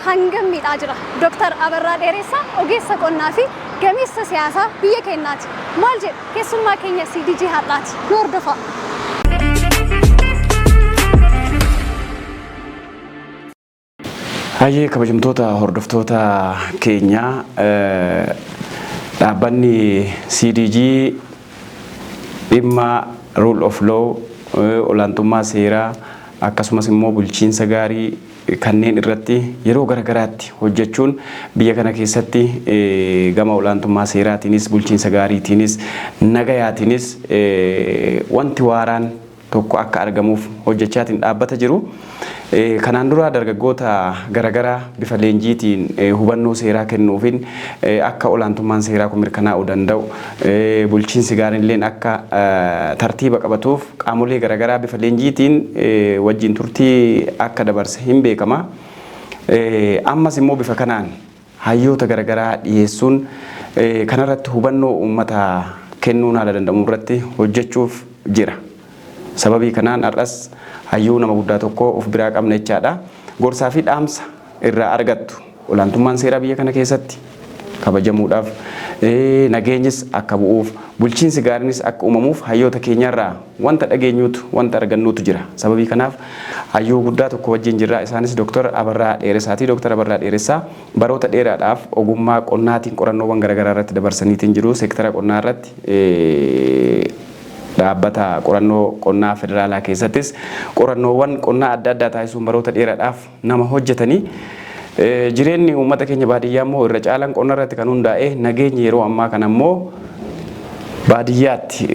Hangam miidhaa jira? Dooktar Abarraa Dheeressaa ogeessa qonnaa fi gameessa siyaasaa biyya keenyaati. Maal jedhu keessummaa keenya CDG har'aati. Nu hordofaa. Hayyee, kabajamtoota hordoftoota keenyaa, dhaabbanni CDG dhimma rule of law, olaantummaa seeraa, akkasumas immoo bulchiinsa gaarii kanneen irratti yeroo garagaraatti hojjechuun biyya kana keessatti gama olaantummaa seeraatiinis, bulchiinsa gaariitiinis, nagayaatiinis wanti waaraan tokko akka argamuuf hojjechaatiin dhaabbata jiru. Kanaan dura dargaggoota garagaraa bifa leenjiitiin hubannoo seeraa kennuufin akka olaantummaan seeraa kun mirkanaa'uu danda'u, bulchiinsi gaariin akka tartiiba qabatuuf qaamolee garagaraa bifa leenjiitiin wajjin turtii akka dabarse hin beekama. Ammas immoo bifa kanaan hayyoota garagaraa dhiyeessuun kanarratti hubannoo uummata kennuun haala danda'amu irratti hojjechuuf jira. Sababii kanaan har'as hayyuu nama guddaa tokko of biraa qabna jechaadha. Gorsaa fi dhaamsa irraa argattu, olaantummaan seeraa biyya kana keessatti kabajamuudhaaf, nageenyis akka bu'uuf, bulchiinsi gaariinis akka uumamuuf hayyoota keenyarraa wanta dhageenyuutu, wanta argannuutu jira. Sababii kanaaf hayyuu guddaa tokko wajjin jirra. Isaanis Dooktar Abarraa Dheeressaati. Dooktar Abarraa Dheeressaa baroota dheeraadhaaf ogummaa qonnaatiin qorannoowwan garaagaraa irratti dabarsaniitiin jiru. Seektara qonnaa irratti dhaabbata qorannoo qonnaa federaalaa keessattis qorannoowwan qonnaa adda addaa taasisuun baroota dheeraadhaaf nama hojjetanii, jireenyi uummata keenya baadiyyaa immoo irra caalaan qonna irratti kan hundaa'e, nageenyi yeroo ammaa kana immoo baadiyyaatti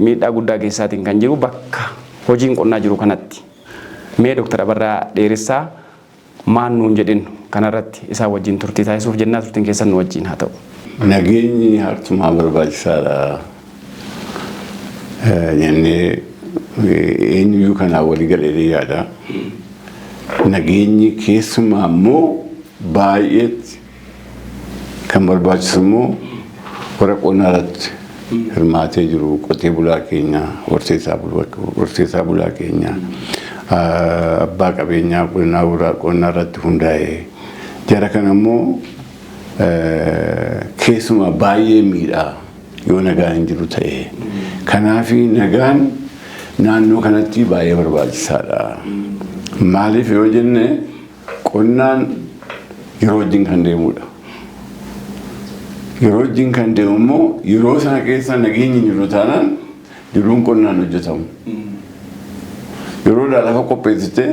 miidhaa guddaa keessaatiin kan jiru bakka hojiin qonnaa jiru kanatti. Mee Dooktar Abarraa Dheeressaa maan nuun jedhin kanarratti isaan wajjin turtii taasisuuf jennaa, turtiin keessan nu wajjin haa ta'u. Nageenyi hartumaa barbaachisaadha. Jennee eenyuyyuu kanaan walii galee yaada. Nageenyi keessumaa immoo baay'eetti kan barbaachisu immoo warra qonnaa irratti hirmaatee jiru, qotee bulaa keenya, horsiisaa bulaa keenya, abbaa qabeenyaa qonnaa irratti hundaa'e jara kana immoo keessumaa baay'ee miidhaa yoo nagaan hin jiru ta'e. Kanaaf nagaan naannoo kanatti baay'ee barbaachisaadha. Maaliif yoo jenne, qonnaan yeroo wajjin kan deemudha. Yeroo wajjin kan deemu immoo yeroo sana keessa nageenyi hin jiru taanaan jiruun qonnaan hojjetamu. Yeroodhaan lafa qopheessitee,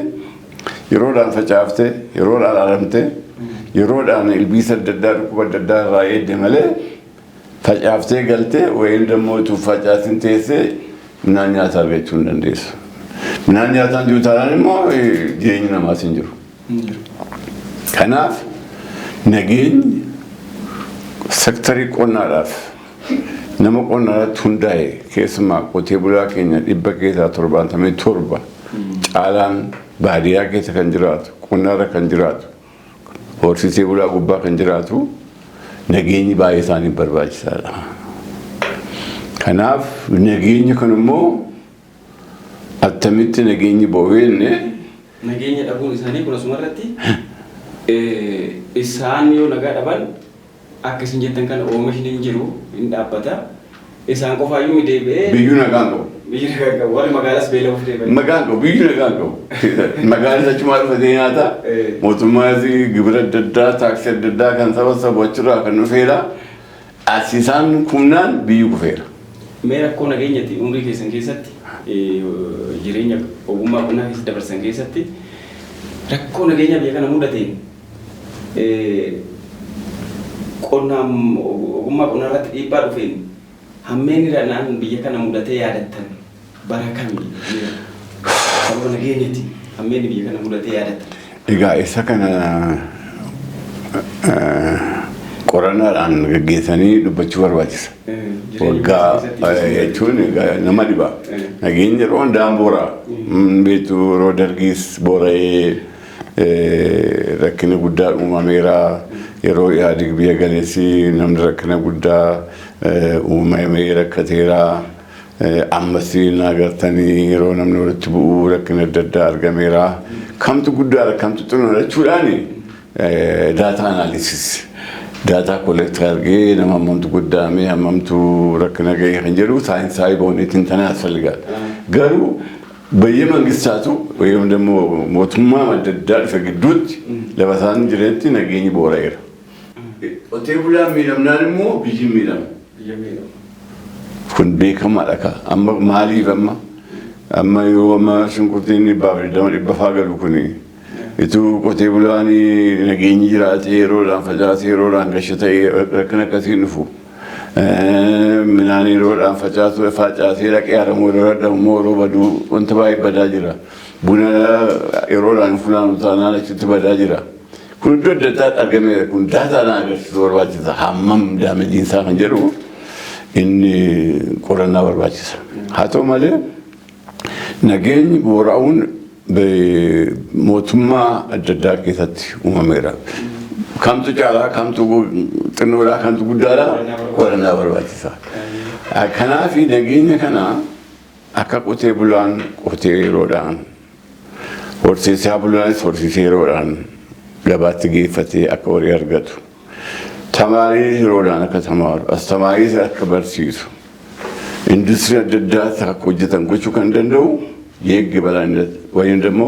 yeroodhaan facaaftee, yeroodhaan aramtee, yeroodhaan ilbiisa adda addaa, dhukkuba adda addaa irraa eegde malee facaaftee galtee wayin dammoo utuu facaasin teessee midhaan nyaataa argachuu hin dandeessu. Midhaan nyaataan jiru taanaan immoo jireenyi namaas hin jiru. Kanaaf nageenyi sektarii qonnaadhaaf, nama qonnaa irratti hundaa'e, keessumaa qotee bulaa keenya 77% caalaan baadiyyaa keessa kan jiraatu, qonnaarra kan jiraatu, horsiisee bulaa gubbaa kan jiraatu, nageenyi baay'ee isaaniif barbaachisaadha. Kanaaf nageenyi kun immoo attamitti nageenyi bo'eenne? Nageenya dhabuun isaanii kun asuma irratti isaan yoo nagaa dhaban, akka isin jettan kana oomishni hin jiru, hin dhaabbata. Isaan qofaayyuu mi deebi'ee. Biyyuu nagaan qabu. Biyyi nagaan qabu. Warri magaalaas beela'uuf deebi'an. Nagaan qabu, biyyuu nagaan qabu. Magaalis achumaa dhufatee nyaata. Mootummaas gibira adda addaa, taaksii adda addaa kan saba sabu achirraa kan dhufeera. As isaan kumnaan biyyi kufeera. Mee rakkoo nageenyati umrii keessan keessatti, jireenya ogummaa qonnaa keessatti dabarsan keessatti, rakkoo nageenya biyya kana mudateen qonnaa, ogummaa qonnaa irratti dhiibbaa dhufeen hammeenni naan biyya kana mudatee yaadattan bara kami? Sababa nageenyati hammeenni biyya kana mudatee yaadattan. Egaa isa kana qorannaadhaan gaggeessanii dubbachuu barbaachisa. Waggaa jechuun nama dhiba. Nageenyi yeroo hundaan boora. Beektu, yeroo dargiis boora'ee rakkina guddaa uumameera. Yeroo Ihaadig biyya galeessi namni rakkina guddaa uumamee rakkateera. Ammas agartanii yeroo namni walitti bu'uu rakkina adda addaa argameera. Kamtu guddaadha, kamtu xinnoodha jechuudhaani. Data analysis, data collect አድርጌ nama hammamtu guddaame, hammamtu rakkina ga'e kan jedhu ሳይንሳዊ በሆነ ትንተና ያስፈልጋል። Garuu በየመንግስታቱ ወይም ደግሞ mootummaa adda addaa dhufe gidduutti lafa isaan jiranitti nageenyi boora'eera. Qotee bulaan miidhamnaan immoo biyyi miidhama. Kun beekamaadha ka. Amma maaliif amma yoo amma shunkurtiin 120, 100 faa galu kuni ituu qotee bulaan nageenyi jiraatee, yeroodhaan facaasee, yeroodhaan gasha ta'ee, rakkina akkasiin dhufu. Midhaan yeroodhaan facaasu facaasee dhaqee haramuu yeroo dhadhamu immoo yeroo baduu wanta baay'ee badaa jira. Buna yeroodhaan funaanu taanaan achitti badaa jira. Kun iddoo adda addaatti argameera. Kun daataadhaan agarsiisuu barbaachisa. Hammam damageiin isaa kan jedhu inni qorannaa barbaachisa. Haa ta'u malee, nageenyi boora'uun mootummaa adda addaa keessatti uumameera. Kamtu caalaa, kamtu xinnoodhaa, kamtu guddaadhaa, qorannaa barbaachisa. Kanaaf nageenya kana akka qotee bulaan qotee yeroodhaan, horsiisaa bulaanis horsiisee yeroodhaan gabaatti geeffatee akka horii argatu. Tamaarii yeroodhaan akka tamaaru, astamaaris akka barsiisu, industirii adda addaatti akka hojjetan gochuu kan danda'u የህግ የበላይነት ወይም ደግሞ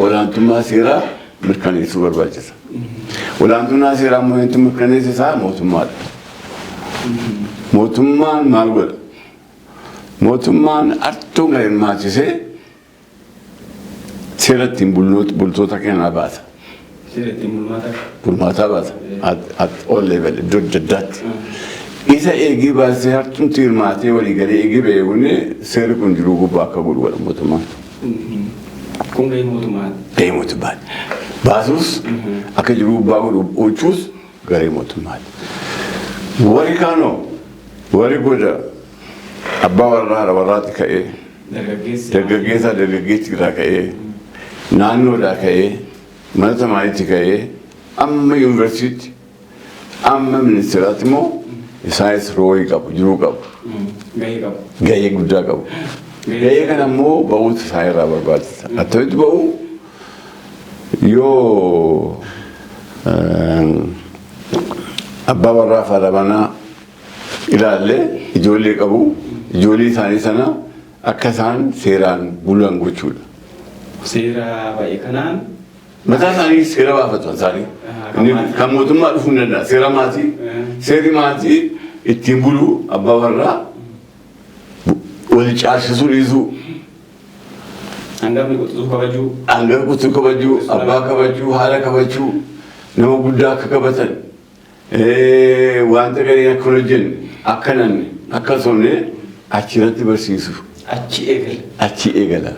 olaantummaa seeraa mirkaneessuu barbaachisa. Olaantummaa seeraa immoo wanti mirkaneessu isaa mootummaadha. Mootummaan maal godha? Mootummaan artuun kan hirmaachisee seera ittiin bultoota keenyaa baasa. Seera ittiin bulmaataa. Bulmaataa baasa. At all level, iddoo adda addaatti. Isa eegee baasee, hartumti hirmaatee walii galee eegee ba'e kuni seerri kun jiruu gubbaa akka godhu godha mootummaan. Kun gahee mootummaati. Gahee mootummaati. Baasuus, akka jiruu gubbaa godhu oolchuus garee mootummaati. Warri kaanoo, warri goda abbaa warraa haadha warraatti ka'ee, Dargaggeessi. dargaggeessaa dargaggeessi irraa ka'ee, naannoodhaa ka'ee, mana tamaariitti ka'ee, amma yuunivarsiitti, amma ministeeraatti immoo isaanis roolii qabu, jiruu qabu. Gahee qabu. Gahee guddaa qabu. Gahee kana immoo ba'uutu isaan irraa barbaachisa. Attamitti ba'u? Yoo abbaa warraa fi haadha manaa ilaallee, ijoollee qabu, ijoollee isaanii sana akka isaan seeraan bulan gochuudha. Seera baay'ee kanaan. Mataa isaanii seera baafatu isaanii. Kan maatii. Kan mootummaa dhufuu hin danda'a. Seera maatii. Seerri maatii ittiin bulu abbaa warraa wal caalchisuu dhiisuu. Hangafni quxisuu kabajuu. Hangafa quxisuu kabajuu, abbaa kabajuu, haadha kabajuu, nama guddaa akka kabatan, wanta gariin akka hin hojjenne, akka nanne, akka hin sobne achirratti barsiisu. Achi eegala. Achi eegala.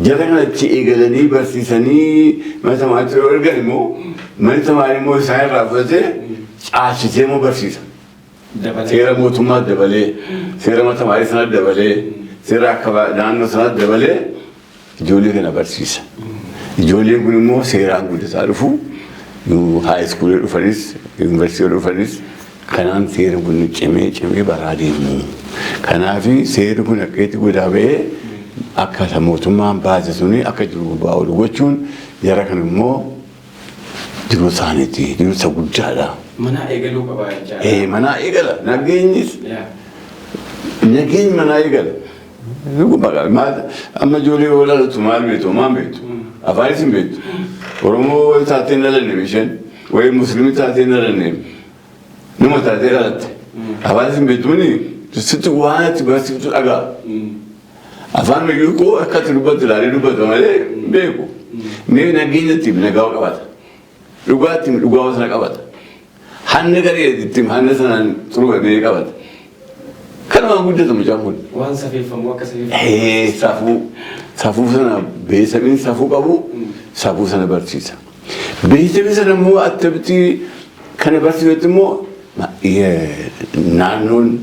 Jara kana achi eegalanii barsiisanii mana tamaariitti yeroo ergan immoo, manni tamaarii immoo isaan irraa fudhatee caalchisee immoo barsiisa. Dabalee. Seera mootummaa dabalee, seera mana tamaarii sana dabalee, seera akka naannoo sanaa dabalee ijoollee kana barsiisa. Ijoolleen kun immoo seeraan guddataa dhufu, high schoolii dhufanis, yuunivarsiitii dhufanis, kanaan seerri kun cimee cimee baraa deemu. Kanaaf seerri kun akka itti guddaa ba'ee akka mootummaan baase suni akka jiru gubbaa oolu gochuun jara kan immoo jiruu isaaniiti, jiruu isa guddaadha. Manaa eegaluu qaba jechaadha. Ee, manaa eegala nageenyis, nageenyi manaa eegala. Amma ijoollee yoo dhalatu maal beektu? Maal beektu? Afaanis hin beektu. Oromoo taatee hin dhalanne isheen, wayii Musliimii taatee hin dhalanne, nama taatee dhalatte. Afaanis hin beektuuni sitti waan ati barsiiftu dhagaa. Afaan biyyuu koo akka ati dubbattu ilaalee dubbata malee hin beeku. Mee nageenya itti nagaa qabata. Dhugaa itti dhugaa sana qabata. Hanna garee itti hanna sanaan xuruu qabata. Kanumaan guddata mucaan kun. Waan safeeffamu akka safeeffamu. Ee, safuu safuu sana beeksifni safuu qabu, safuu sana barsiisa. Beeksifni sana immoo attamitti kana barsiifatti immoo naannoon,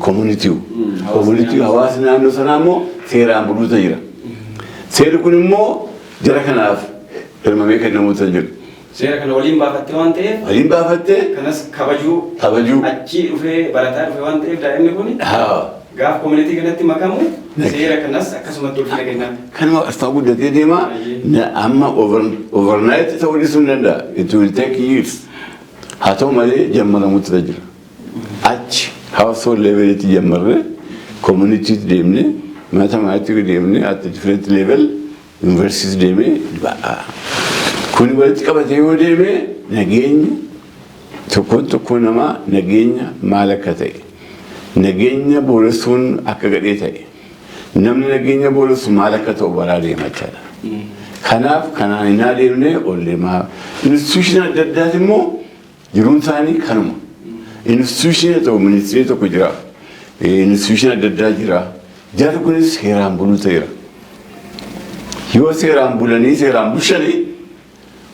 community, hawaasni naannoo sanaa immoo seeraan buluutu jira. Seerri kun immoo jara kanaaf hirmamee kennamuutu jira. Seera kana waliin baafattee waan ta'eef. Waliin baafattee. Kanas kabajuu. Kabajuu. Achii dhufee barataa dhufe waan ta'eef daa'imni kun. Haa. Gaaf community kanatti makamu seera kanas akkasumatti ulfina kennaa. Kanuma asxaa guddatee deema, amma overnight ta'uu dhiisuu hin danda'a. It will take years. Haa ta'u malee jammaramuutu irra jira. Achi household levelitti jammarree, communitytti deemnee, mata maatti deemnee, at different level, universities deemee ba'a. Kun walitti qabatee yoo deeme, nageenya tokkoon tokko namaa, nageenya maal akka ta'e, nageenya booressuun akka gadhee ta'e, namni nageenya booressu maal akka ta'u baraa deema jechaadha. Kanaaf kanaan hin adeemnee ol deemaa. Institution adda addaas immoo jiruun isaanii kanuma. Institution ta'u, ministry tokko jira. Institution adda addaa jira. Jarri kunis seeraan buluu ta'eera. Yoo seeraan bulanii seeraan bulchanii,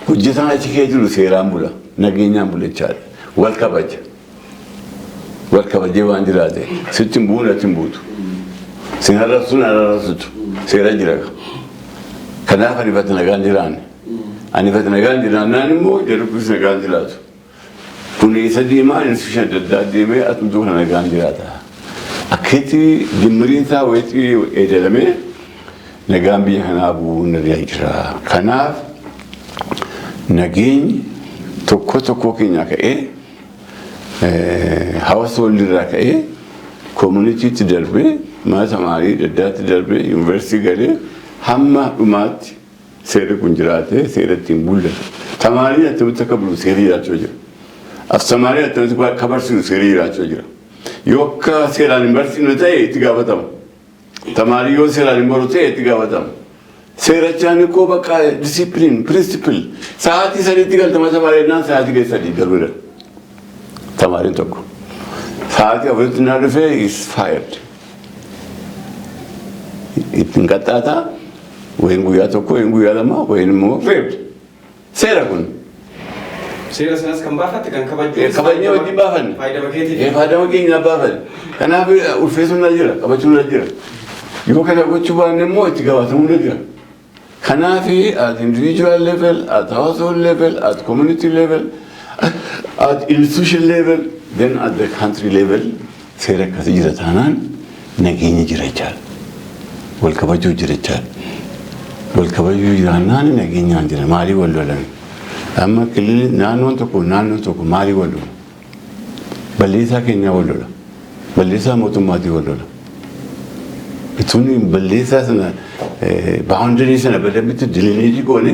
hojjetaan achi keessa jiru seeraan bula. Nageenyaan bula jechaadha. Wal kabaja. Wal kabajee waan jiraate sitti hin bu'u, natti hin buutu. Sin arrabsu, na arrabsitu. Seera jira. Kanaaf ani ifatti nagaan jiraanne. Ani ifatti nagaan jiraannaan immoo jarri kunis nagaan jiraatu. Kun isa deemaa institution adda addaa deemee atumtuu kana nagaan jiraata. Akkitti dimmiriin isaa wayitti eedalamee nagaan biyya kanaa bu'uu irra jira. Kanaaf nageenyi tokko tokko keenya ka'ee, household irraa ka'ee, communitytti darbee, mana tamaarii adda addaatti darbee, yuunivarsiitii galee, hamma dhumaatti seerri kun jiraatee seera ittiin bullan. Tamaariin attamitti akka bulu seerri jiraachuu jira. Astamaariin attamitti akka barsiisu seerri jiraachuu jira. Yoo akka seeraan hin barsiifne ta'e itti gaafatama. Tamaarii yoo seeraan hin baru ta'e itti gaafatama. Seerachaan koo bakka discipline, principle, sa'aatii 3tti galtama tamaarii naan sa'aatii keessa 3 darbeera. Tamaariin tokko. Sa'aatii 4tti naa dhufee is fired. Ittiin qaxxaataa wayin guyyaa 1, wayin guyyaa 2, wayin immoo reebde. Seera kun. Seera sanas kan baafatte kan kabajju. Kabajnee wajjin baafanne. Faayidama keetiif. Faayidama keenya baafanne. Kanaaf ulfeessuun na jira, qabachuun na jira. Yoo kana gochuu baanne immoo itti gaafatamuu na jira. Kanaaf at individual level, at household level, at community level, at institution level, then at the country level seera akkasii jira taanaan nageenya jira jechaadha. Wal kabajuu jira jechaadha. Wal kabajuu jiraannaan nageenyaan jira. Maalii wal lolan? Amma kililli naannoon tokko maalii wal lola? Balleessaa keenyaa wal lola. Balleessaa mootummaatii wal lola. Ituun balleessaa sana, boundary sana badamitti delineate goone,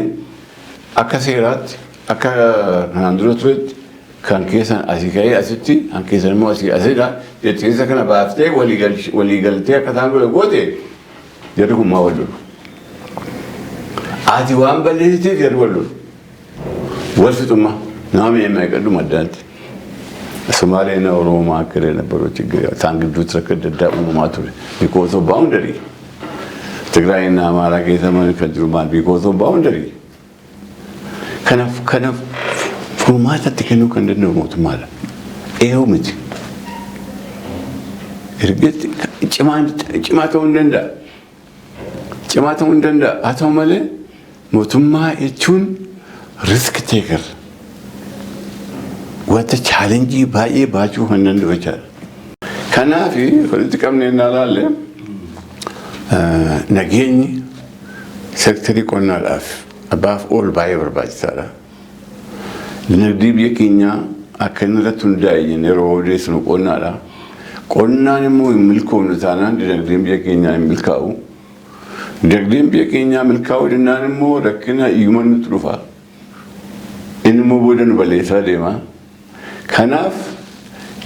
akka seeraatti, akka kanaan dura turetti, kan keessan asii ka'ee asitti, kan keessan immoo asii asidha jettee kana baaftee walii galtee akka isaan godhe goote, jarri kun maa wal lolu? Ati waan balleessiteef jarri wal lolu. Wal fixummaa nama mi'a meeqa maddaatti. Somaaleen Oromoo መካከል የነበረው ችግር isaan gidduutti rakkoo adda addaa uumamaa ture. Because of boundary. Tigraayina Amaaraa keessa kan jiru maal? Because of boundary. Kanaaf furmaatatti kennuu kan danda'u mootummaadha. Eeyoo miti. Ergatti cimaa ta'uu hin danda'a. Cimaa ta'uu hin danda'a. Haa ta'u malee mootummaa jechuun risk taker. Wanta challenge baay'ee baachuu kan danda'u jechaadha. Kanaaf walitti qabnee innaa ilaalle, nageenyi sector qonnaadhaaf abbaaf oolu baay'ee barbaachisaadha. Dinagdee biyya keenyaa akka inni irratti hundaa'e jennee yeroo odeessinu qonnaadha. Qonnaan immoo hin milkoomne taanaan dinagdeen biyya keenyaa hin milkaa'u. Dinagdeen biyya keenyaa milkaa'uu jennaan immoo rakkina hiyyummaa nutti dhufa. Inni immoo booda nu balleessaa deema. Kanaaf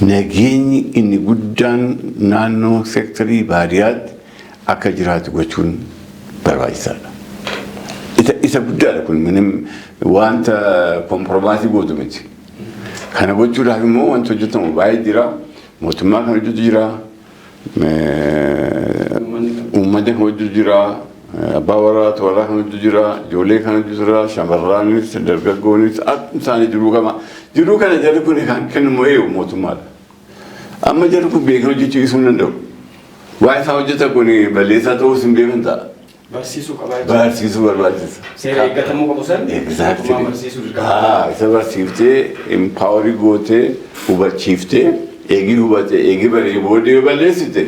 nageenyi inni guddaan naannoo sector baadiyyaatti akka jiraatu gochuun barbaachisaadha. Isa guddaadha kun, minim wanta compromise gootu miti. Kana gochuudhaaf immoo wanti hojjetamu baay'ee jira. Mootummaa kan hojjetu jira. Uummanni kan hojjetu jira. Abbaa warraa warraa kan hojjetu jira. Ijoollee kan hojjetu jira. Shamarraanis dargaggoonis akkuma isaanii jiruu qaba. Jiruu kana jarri kun kan kennu eenyu? Mootummaadha. Amma jarri kun beekan hojjechuu dhiisuu hin danda'u. Waa isaa hojjeta kun balleessaa ta'uus hin beekan ta'a. Barsiisuu qabaa jechuudha. Barsiisuu barbaachisa. Seera eeggatamuu qabu san mootummaan barsiisuu dirqama. Isa barsiiftee, empower gootee, hubachiiftee, eegii hubatee, eegii baree booddee yoo balleessite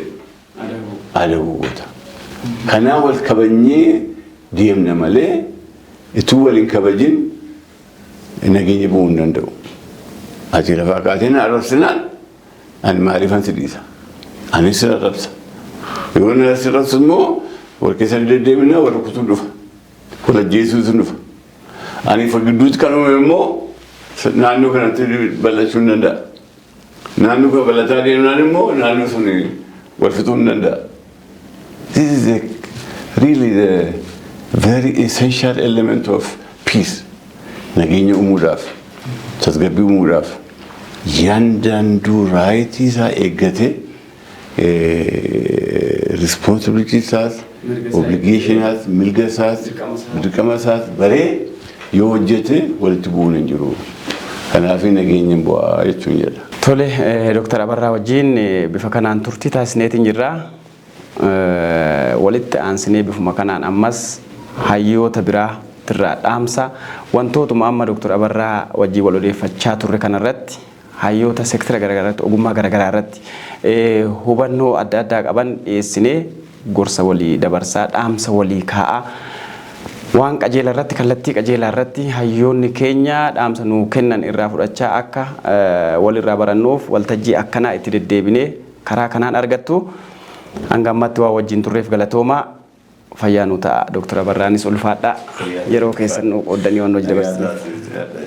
Adabuu goota. Kanaa wal kabajnee deemna malee ituu wal hin kabajin nageenya bu'uu hin danda'u. Ati lafaa kaatee na arrabsinaan ani maaliifan si dhiisa? Anis si arrabsa. Yoo na si arrabsu immoo wal keessa deddeebinaa wal rukutuu dhufa. Wal ajjeesuutu dhufa. Ani gidduutti kan uume immoo naannoo kanatti bal'achuu hin danda'a. Naannoo kana bal'ataa deemnaan immoo naannoo sun wal fixuu hin danda'a. This is really the very essential element of peace. Nageenya uumuudhaaf, tasgabbii uumuudhaaf, እያንዳንዱ right isaa eeggatee responsibility isaas, obligation isaas, mirga isaas, dirqama isaas baree yoo hojjete walitti bu'uun hin jiru. Kanaaf nageenya bu'aa jechuun jedha. Tole, Dooktar Abarraa wajjin bifa kanaan turtii taasisneetiin jirra. Walitti aansinee bifuma kanaan ammas hayyoota biraa irraa dhaamsa wantootuma amma Dooktar Abarraa wajjin wal odeeffachaa turre kanarratti hayyoota seektara garaagaraa irratti, ogummaa garaagaraa irratti hubannoo adda addaa qaban dhiyeessinee gorsa walii dabarsaa, dhaamsa walii kaa'aa, waan qajeelaa irratti, kallattii qajeelaa irratti hayyoonni keenya dhaamsa nuu kennan irraa fudhachaa akka walirraa barannuuf waltajjii akkanaa itti deddeebinee karaa kanaan argattu. Hanga ammatti waa wajjin turreef galatoomaa, fayyaa nu ta'a. Dooktar Abarraanis ulfaadhaa, yeroo keessan nu qooddanii waan hojii dabarsitaniif.